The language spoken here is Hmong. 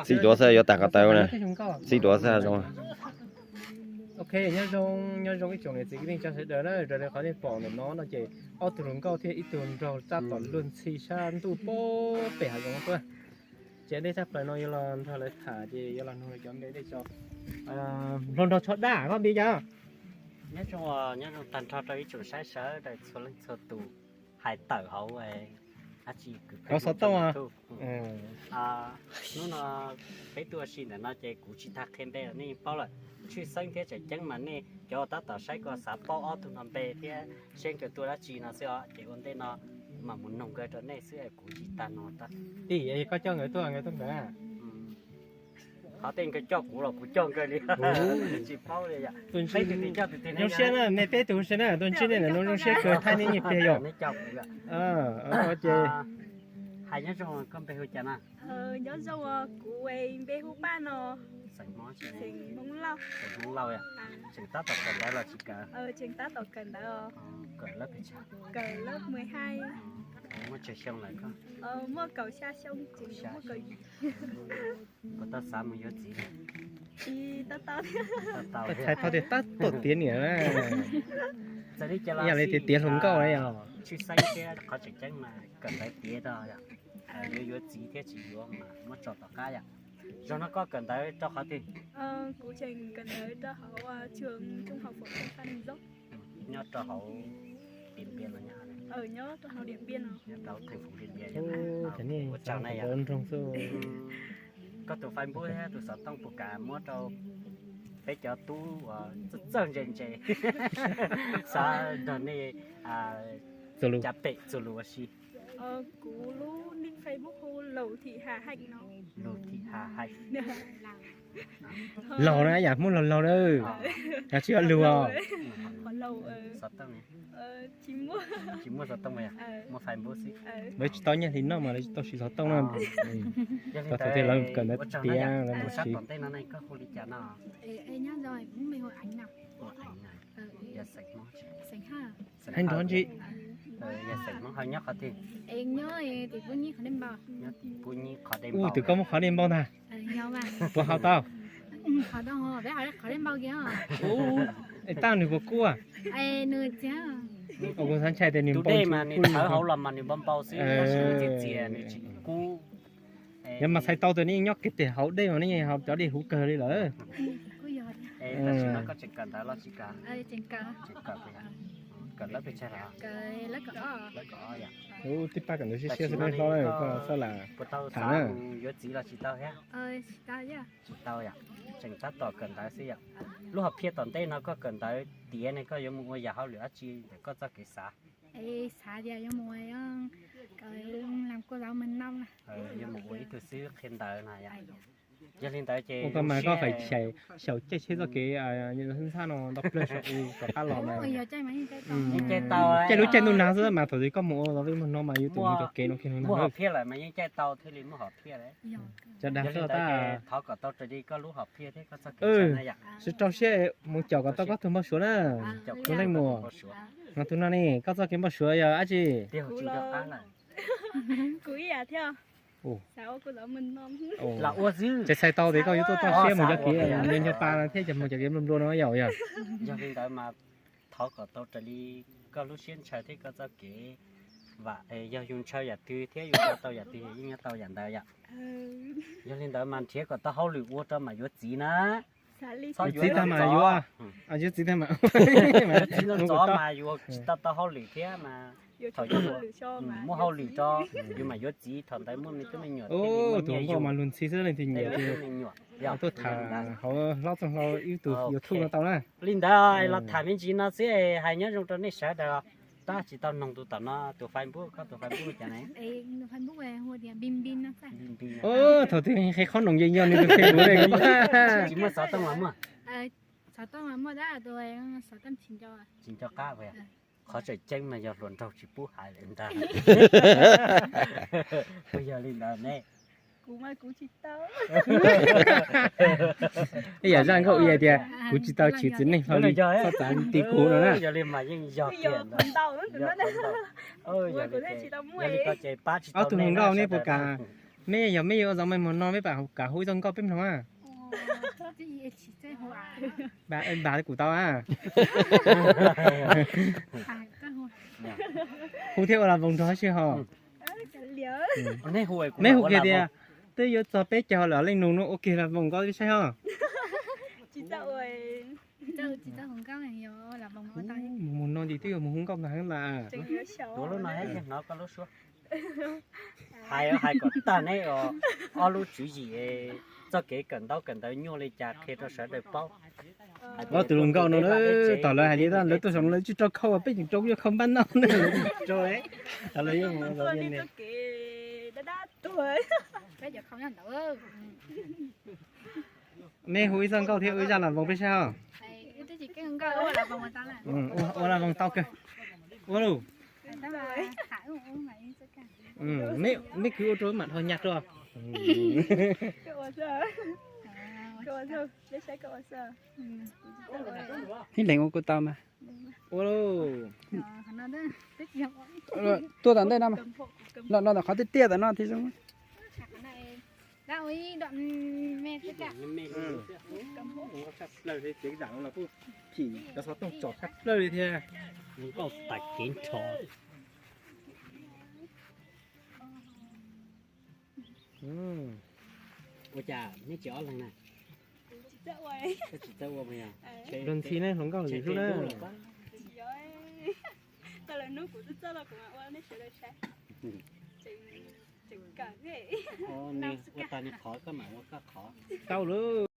Txij duav xwb yuav tag ko taw na. Txij duav xwb zoo. Ok, nyob zoo, nyob zoo ib tsoom niam txiv kwv tij neej tsa sawv daws na, raws li qhov nej pom ntawm no no ces ob tug hluas nkauj thiab ib tug nraug tab tom luag ntxhi sab ntuj pem hav zoov tuaj. Ces dej tshaj plaws no yuav los nrog lawv tham ces yuav los nug lawv cov npe dej tso. Hluas nraug tsho daj, koj npe cas? Nyob zoo, nyob zoo tag nrho rau ib tsoom saib sawv daws txhua leej txhua tus hais tawm hauv dab tsi, kov xov tooj. Hnub no peb tuaj ua si ntawm no ces kuv tsis tas qhia npe los nej yeej paub lawm. Tshwj xeeb thiab tseem ceeb mas nej cov tab tom saib ko xav paub ob tug no npe thiab seb nkawd tuaj dab tsi no xwb os. Ces ua ntej no mam mus noog nkawd rau nej xwb, kuv tsis tas no tab. Koj coj nkawd tuaj, nkawd tuaj nkawd. Qhov tej nkawd coj kuv los kuv coj nkawd li. Tsis paub li yom. Zoo siab na, nej peb tug zoo siab na, tuaj ntsib nej ntawm no zoo siab kawg, thaij nej nyiaj pliag yom. Ces hais nyob zoo, koj npe hu cas na? Nyob zoo, kuv npe hu Paj no. Xeem Hmoob Lauj. Tseem tab tom kawm ntawv los tsis kawm? Tseem tab tom kawm ntawv. Kawm lab pes tsawg? Kawm lab mười hai. Muaj tsawg xyoo lawm koj? Muaj kaum xya xyoo, tseem muaj kaum yim. Puas tau xav mus yuav txiv? Tsis tau tau thiab. Txhais tau tias tab tom tiav niam na. Txawm li cas los yam li tias tiav hluas nkauj na yom. Tshwj xeeb thiab qhov tseem ceeb mas kawm ntawv tiav tau yom. Yuav yuav txiv thiab tsis yuav mas muab tso tom qab yom. Zaum no koj kawm ntawv rau qhov twg? Kuv tseem kawm ntawv rau hauv trường trung học phổ thông Phan Đình Dốc. Nyob rau hauv Điện Biên los nyob? Nyob rau hauv Điện Biên no. Nyob rau thành phố Điện Biên. Ua tsaug na yom. Koj tus Facebook thiab tus xov tooj puas kam muab rau peb cov tub uas txawj txawj ntse ntse xav nrog nej cov pem txuas lus ua si? Kuv lub nick Facebook hu Lus Thị Hà Hạnh no. Lus Thị Hà Hạnh. Laug na, yam Hmoob laug laug na. Yog tsis yog lus os. Tsis muaj xov tooj, muaj Facebook xwb. Lawv tsis tau nyiaj hli noj mas lawv tsis tau siv xov tooj na. Thaum twg lawv kawm ntawv tiav lawv mam siv. Hais nrov ntsi. Nyob tim Pub Nyiv qhov dej npau. Nyob tim Pub Nyiv qhov dej npau. Ub, twb koj muaj qhov dej npau ntag. Puas haus tau? Qhov dej npau kiag. Ub, es tab nws puas kub? Kuv xav ntshai tias nws npau dej mas nws thawv hauv los mas nws npau npau xwb, tab sis nws txias txias nws tsis kub. Yog mas txhais tau tias nej nyob kiag tim hauv dej mas nej haus cov dej huv kawg li lawm. Tab sis no koj tseem kawm ntawv los tsis kawm? Tseem kawm. Kawm lab pes tsawg lawm? Lab kaum ob yom. Ub, tib pab kawm ntawv siab siab xwb, peb hlob koj txhob lam tham na. Yuav txiv los tsis tau thiab? Tsis tau yom, tseem tab tom kawm ntawv xwb yom. Lub hom phiaj tom ntej no koj kawm ntawv tiav ne koj yuav mus ua yam hauj lwm dab tsi ntawm koj txoj kev xav? Xav tias yuav mus ua, yuav mus ua ib tug xib hwb qhia ntawv na yom. Yog li ntawd ces koj mas koj fais xyaum caij tsheb txoj kev ntxhab no ntau plawg saum u rov qab los mas yeej caij tau, caij lub caij ntuj nag xwb mas thaum twg koj mus ua los vij mus no mas yus tus mus cov kev no kiag no muaj hom phiaj lawm mas yeej caij tau thiaj li muaj hom phiaj. Cov dag xwb tas. Thov kom tau raws li koj lub hom phiaj thiab koj txoj kev na yom. Sib rau siab mus caum kom tau koj tus npau suav na. Tus leej muam, no tus no ne, koj txoj kev npau suav yog dab tsi? Kuv ib yam thiab. Ces txhais tau tias koj yuav tuaj toj siab mus cov kev nco nco pa no thiab cov mus cov kev nplua nplua no yom yog. Yog li ntawd mas thov kom tau raws li koj lub siab ntshaw thiab koj txoj kev vam, yog yus ntshaw yam twg thiab yus ntshaw tau yam twg yeej nyob tau yam ntawd yom. Yog li ntawd mas nrhiav kom tau hauj lwm ua rau mam yuav txiv na. Txiv tag mas yuav, yuav txiv tag mas, txiv no txov mas yuav tsis tau tau hauj lwm thiab mas thaum yus muaj hauj lwm rau yus mam yuav txiv, thaum ntawd muaj me tub me nyuam. Tus hluas nkauj mas luag ntxhi xwb leej twg nyiam ces tuaj tham hauv hlob txoj hlau ib tus YouTube no tau na. Li ntawd los tham me ntsis no xwb, hais nyob zoo rau nej sawv daws. Tab tsis tau noog tus tom no tus Facebook, koj tus Facebook cas ne? Thaum twg qhib qhob noom yeej yog nws tus Facebook. Tsis muaj xov tooj los muaj? Tsis nco qab. Qhov tseem ceeb mas yog hluas nraug tsis pub hais lawm ntag. Yog li ntawd ne. Ib yam zaj nkauj ib yam tias kuv tsis tau tsim txiv neej hlo li, txhob txav ti kuv no na. Yog li mas yeej yog tiag ntag. Yog li ko ces pab tsis tau. Ob tug hluas nkauj neb puas kam Mej yog mej yuav ua zoo mej mus no mej pam kam hu ib txoj nkauj peb mloog a. Npam kuv tau a. Hu thiab ua las voos nrog sib ho. Mej hu kiag tias twb yuav txog peb caug lawm leej nus no ua kiag las voos nkauj peb saib ho. Mus mus no ces twb yuav mus hu nkauj ntag heev las. Hais hais kom tag neb ob lub tswv yim txoj kev kawm ntaub kawm ntawv nyuaj li cas qhia rau sawv daws paub. Ob tug hluas nkauj no tom lawv hais li lawv tuaj saum no lawv tsis rau khau peb tseem rau yuav khau npab no. Mej hu ib txoj nkauj thiab ua ib zaj las voos peb saib os. Ua las voos tau kawg. Ua lauj. Mej kwv ua rau mam dhos nyag rau. Ib leeg ua kuj tau mas. Ua lauj. Tuaj tom ntej no mas. Los no tom qhov tiaj tiaj tom no thiab zoo. Tshaj plaws li, tsev zam no los kuj chim cov xov tooj tsom tshaj plaws li thiab. Nkauj tas kev nrho. Ua cas neb tsis ob leeg na? Koj tsis txawj ua mas yog. Luag ntxhi ne, hluas nkauj lwm hnub na. Tau lawm.